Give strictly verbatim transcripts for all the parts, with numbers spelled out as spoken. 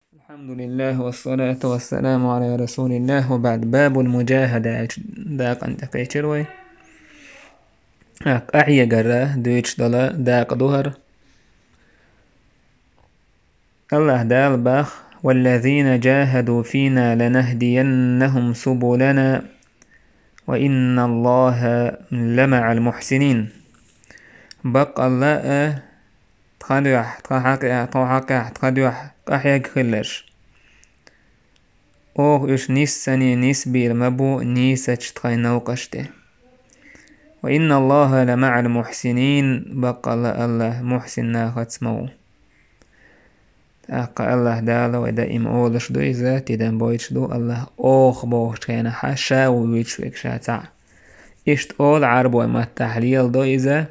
الحمد لله والصلاة والسلام على رسول الله وبعد. باب المجاهدة. Дакъа тӀекхечира вай. А, къахьегарах дуьйцуш долу дакъа ду хӀара. АллахӀа Дала боху: «والذين جاهدوا فينا لنهدينهم سبلنا وإن الله لمع المحسنين». Баккъалла а, тхан дуьхьа, тхан хьакъехь, тхо хьакъехь, тхан дуьхьа къахьегна хилларш. Оха уьш нисса а нисбийр ма бу нийсачу тхайн новкъашна тӀе. «وإن الله لمع المحسنين», баккъалла АллахӀ мухьсин нахаца ма ву. ТӀаккха АллахӀа Дала вай даим олуш ду иза, тидам бойтуш ду, АллахӀ оха бохучу хенахь ша ву вуьйцуш верг ша цхьаъ. Иштта олу Ӏарбойн маттахь леладо иза,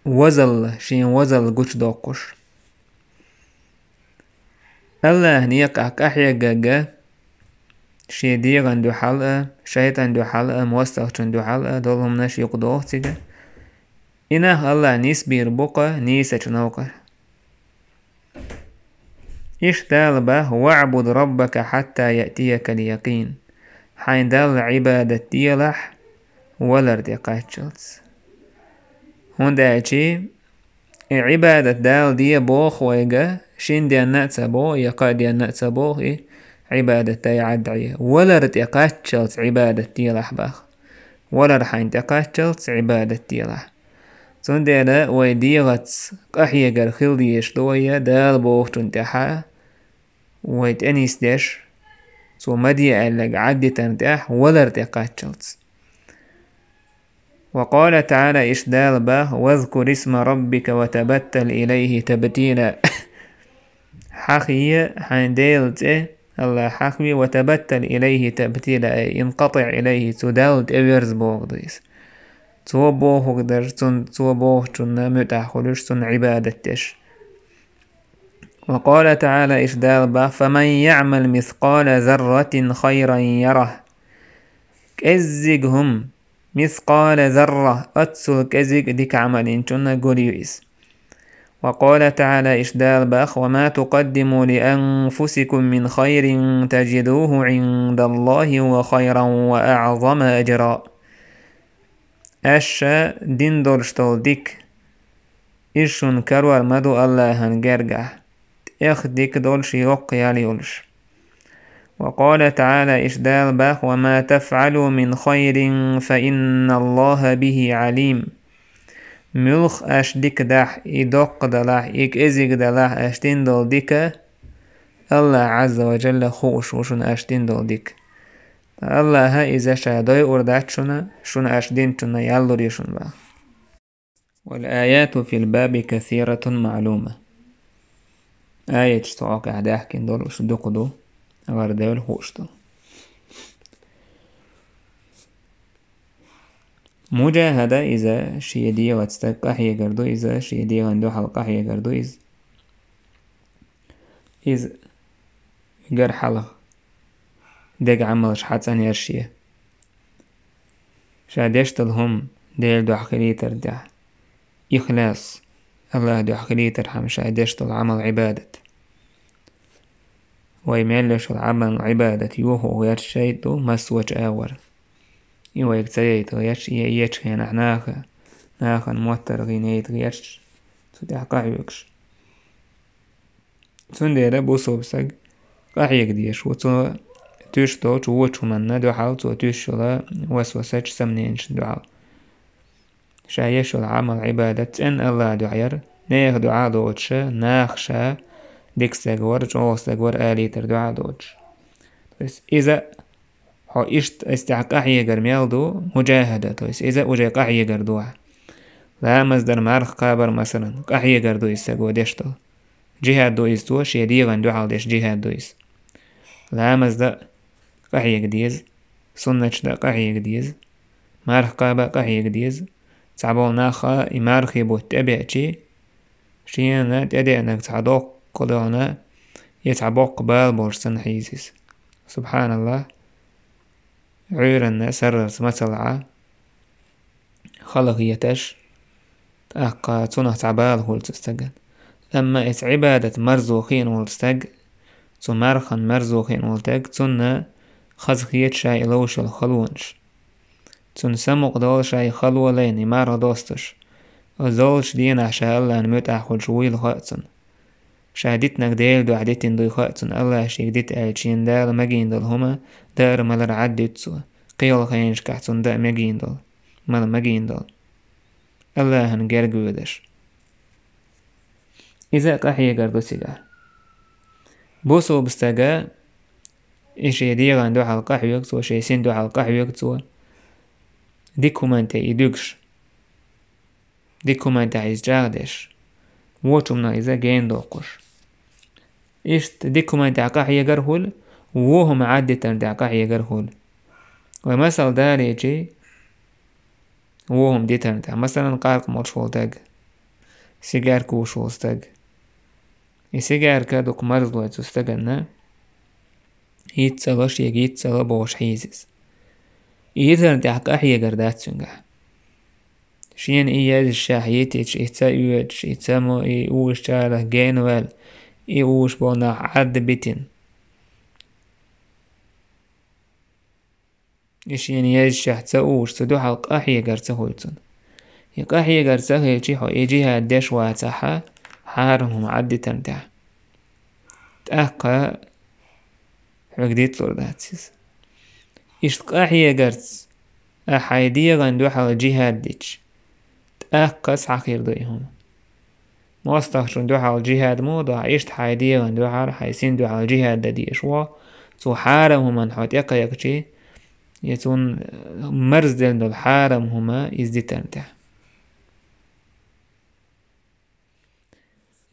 возалла, шен возалла гучудоккхуш. АллахӀан некъахь къахьегнарг, шен дегӀан дуьхьал а, шайтӀан дуьхьал а, мостагӀчун дуьхьал а долу хӀуманаш юкъадоху цига. И нах АллахӀ нисбийр бу-кх нийсачу новкъа. Иштта Дала боху: «واعبد ربك حتى يأتيك اليقين». Хьайн Далла Ӏибадат делахь, валар тӀекхаччалц. ХӀунда аьлча и Ӏибадат Дала де боху вайга, шина денна а ца боху, я кхаа денна а ца боху и Ӏибадат дай Ӏад Ӏе. Валар тӀекхаччалц Ӏибадат делахь боху. Валар хьайн тӀекхаччалц Ӏибадат делахь. Цундела вай дегӀаца къахьегар хила дезаш ду вай Дала бохучунна тӀехь, вай тӀенисдеш, цо ма де аьлларг Ӏаддитарна тӀехь валар тӀекхаччалц. وقال تعالى, иштта Дала боху: «واذكر اسم ربك وتبتل إليه تبتيلا». Хьахаве хьайн Делан цӀе, АллахӀ хьахаве, «وتبتل إليه تبتيلا», ай, «انقطع إليه», цу Далла тӀеверза боху ду иза. Цо бохург дар, цун, цо бохучунна муьтӀахь хуьлуш, цунна Ӏибадат деш. وقال تعالى, иштта Дала боху: «فمن يعمل مثقال ذرة خيرا يره». КӀеззиг хӀума, мискъала зарра, оццул кӀезиг дика Ӏамал йинчунна гур ю иза. وقال تعالى, иштта Дала боху: «وما تقدموا لأنفسكم من خير تجدوه عند الله هو خيرا وأعظم أجرا». Аша дина долуш долу дика, иза шуна карор ма ду АллахӀан гергахь, тӀех дика долуш, йоккха ял йолуш. وقال تعالى, иштта Дала боху: «وما تفعلوا من خير فإن الله به عليم». Муьлха аша дика дахь, и доккха далахь, и кӀезиг далахь, аша дина долу дика, АллахӀ Ӏазза ва Джалла хууш ву шуна аша дина долу дика. АллахӀа иза ша дойур дац шуна, шуна аша динчунна ял лур ю шуна боху. والآيات في الباب كثيرة معلومة. Аяташ цу хьокъехь даьхкина долуш дукха ду, гӀарадевлла хууш ду. МуджахӀада иза шен дегӀаца стаг къахьегар ду иза, шен дегӀан дуьхьал къахьегар ду иза. Иза гар хьалха дега Ӏамалш хьацӀанъяр шен. Ша деш долу хӀума Делан дуьхьа хилийтар тӀехь, ихлас, АллахӀ дуьхьа хилийтархьама ша деш долу Ӏамал-Ӏибадат. Вай мел деш долу Ӏамал-Ӏибадат йохо гӀерташ шайтӀа ду массочу агӀор. И вайга ца яйта гӀерташ, и ечу хенахь наха, нахана моттаргӀий яйта гӀерташ, цу тӀехь къахьоьгуш. Цундела бусалба стаг къахьега дезаш ву цо туьйсуш долчу вочу хӀуманна дуьхьал, цо туьйсуш йолу васвасачу самненашна дуьхьал. Ша еш йолу Ӏамал-Ӏибадат цӀена АллахӀ дуьхьа яр, нехан дуьхьа а доцуша, наха ша дика стаг вара, чӀогӀа стаг вара алийтар дуьхьа а доцуш. То есть иза Хьо иштта эцтехь къахьегар мел ду, муджахӀада, то есть иза уже къахьегар ду ахь. Ламаз дар, марха кхабар, масалан, къахьегар ду иза стага деш долу. Джихад ду иза цо, шен дегӀан дуьхьал деш джихад ду иза. Ламаз дан къахьега деза, суннаташ дан къахьега деза, марха кхаба къахьега деза. Цхьаболу наха и мархи бутт тӀебеачи, шена тӀедеанарг цхьа доккха догӀна, я цхьа боккха бала болуш санна хьийза иза. СубхьаналлахӀ! Ӏуьйранна сарралц мацалла Ӏа, хала хеташ, тӀаккха цунах цхьа бала хуьлу цу стагана. Амма эца Ӏибадат марзо хиъна волу стаг, Цу мархан марзо хиъна волу стаг, цунна хаза хета ша и ловш йолу халонаш. Цунна самукъа долу ша и хало лайна, и марха достуш. Оцу долчу дийнахь ша Аллахьна муьтӀахь хуьлуш вуйла хаьа цунна. Ша дитинарг Делан дуьхьа дитина дуй хаьа цунна, Аллахьа шега дита аьлла, шена Дала магийна долу хӀума даар-малар Ӏад дуьту цо, кхин йолу хенашкахь цунна даа магийна долу, мала магийна долу. Аллахьана герга воьдуш. Иза а къахьегар ду цигахь. Бусулба стага и шен дегӀан дуьхьал къахьоьгу цо, шен син дуьхьал къахьоьгу цо, дика хӀуманна тӀе и дуьгуш. Дика хӀуманна тӀехь иза чӀагӀдеш, вочу хӀуманах иза гена доккхуш. Иштта дика хӀуманна тӀехь къахьегар хуьлу, вон хӀума Ӏаддитарна тӀехь къахьегар хуьлу. Вай масал далийчи, вон хӀума дитарна тӀехь, масалан, къаркъа молуш волу стаг, сигарка вуш волу стаг. И сигарка дукха марзлой цу стаганна, йиц ца ло, шега йиц ца ло бохуш хьийза иза. И йитарна тӀехь къахьегар дац цуьнгахь. Шена и езачохь йитича, и ца оьцуш, и ца мо, и уьш чарах гена ваьлла, и уьш болу нах Ӏадда битина. И шена езачохь ца уьш, цу дуьхьал къахьегар ца хуьлу цунна. И къахьегар ца хилчи, хьо и жихӀад деш вацахь, хьарам хӀума Ӏаддитарна тӀехь. ТӀаккха хьоьга дитлур дац иза. Иштта къахьегарца ахьа хьайн дегӀан дуьхьал жихӀад дича, тӀаккха схьахир ду и хӀума. МостагӀчун дуьхьал жихӀад ма ду, ахьа иштта хьайн дегӀан дуьхьал, хьайн син дуьхьал жихӀад дан дезаш ву, цо хьарам хӀуманна хьо тӀекхайкхичи, я цунна марзделла долу хьарам хӀума иза дитарна тӀехь.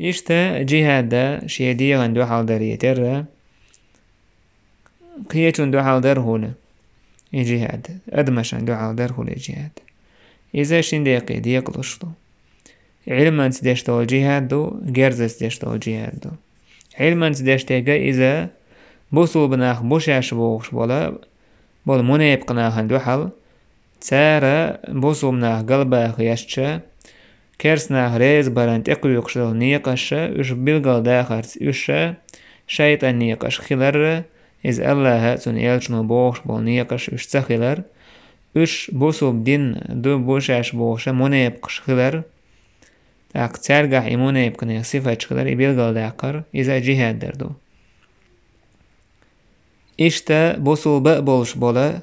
Иштта жихӀад шен дегӀан дуьхьал даре терра, кхечун дуьхьал дар хуьлу и жихӀад, адамашан дуьхьал дар хуьлу и жихӀад. Иза шин декъе декъалуш ду. Ӏилманца деш долу жихӀад ду, герзаца деш долу жихӀад ду. Ӏилманца деш дерг иза бусулба нах бу шаьш бохуш болу, болу мунепакъ нахана дуьхьал, цара бусулба нах галбаха езча, керста нах реза баран тӀекхуьйкхуш долу некъаш, уьш билгалдахарца уьш шайтӀан некъаш хилар, иза Аллаха а, цуьнан элчано бохуш болу некъаш уьш ца хилар, уьш бусулба дин ду бу шаьш бохуш мунепакъаш хилар, тӀаккха цаьргахь и мунепакъ нехан сифаташ хилар, и билгалдаккхар, иза а жихӀад дар ду. Иштта бусулба а болуш бола,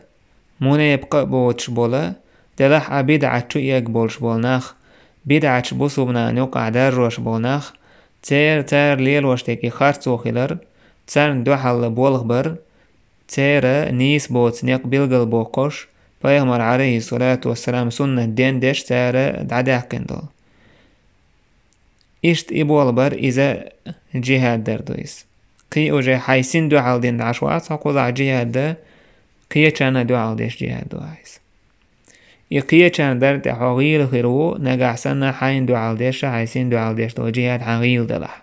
мунепакъ а боцуш бола, делахь а бидӀат чу эгна болуш бола нах, бидӀаташ бусулба нахана юкъахь даржош бола нах, церан, цара лелош дерг и харцо хилар, царна дуьхьал болх бар, церан нийса боцу некъ билгалбоккхуш, пайхамар, Ӏалайхиссалату вассалам, суннат дендеш цара дӀадаьккхина долу. Иштта и болх бар, иза жихӀад дар ду иза. Кхин уже хьайн син дуьхьал дина Ӏаш вац хьо кхузахь жихӀад дан, кхечарна дуьхьал деш жихӀад ду ахь иза. И кхечарна дарна тӀехь хьо гӀийла хир ву, нагахь санна хьайна дуьхьал деш, хьайн син дуьхьал деш долу жихӀад хьан гӀийла далахь.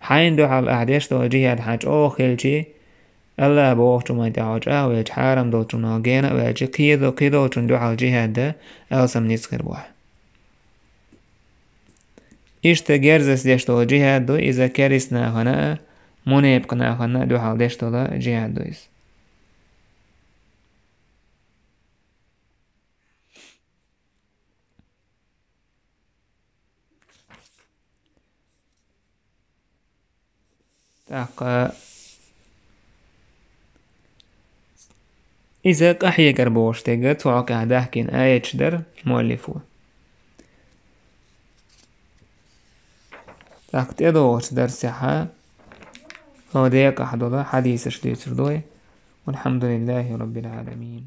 Хьайна дуьхьал ахь деш долу жихӀад хьан чӀогӀа хилчи, Аллаха бохучу хӀуманна тӀехь хьо чӀагӀвелча, хьарам долчунах гена а ваьлча, кхидо-, кхидолчун дуьхьал жихӀад дан алсам ницкъ хир бу ахь. Иштта герзаца деш долу жихӀад ду иза, керист нахана а, мунепакъ нахана а дуьхьал деш долу жихӀад ду иза. ТӀаккха иза къахьегар бохуш дерг цу хьокъехь даьхкина аяташ дара муаллифо. ТӀаккха тӀедогӀучу дарсехьа хӀо декъахь долу хьадисаш дуьйцур ду вай. Валхьамдулиллахи Раббил Ӏаламин.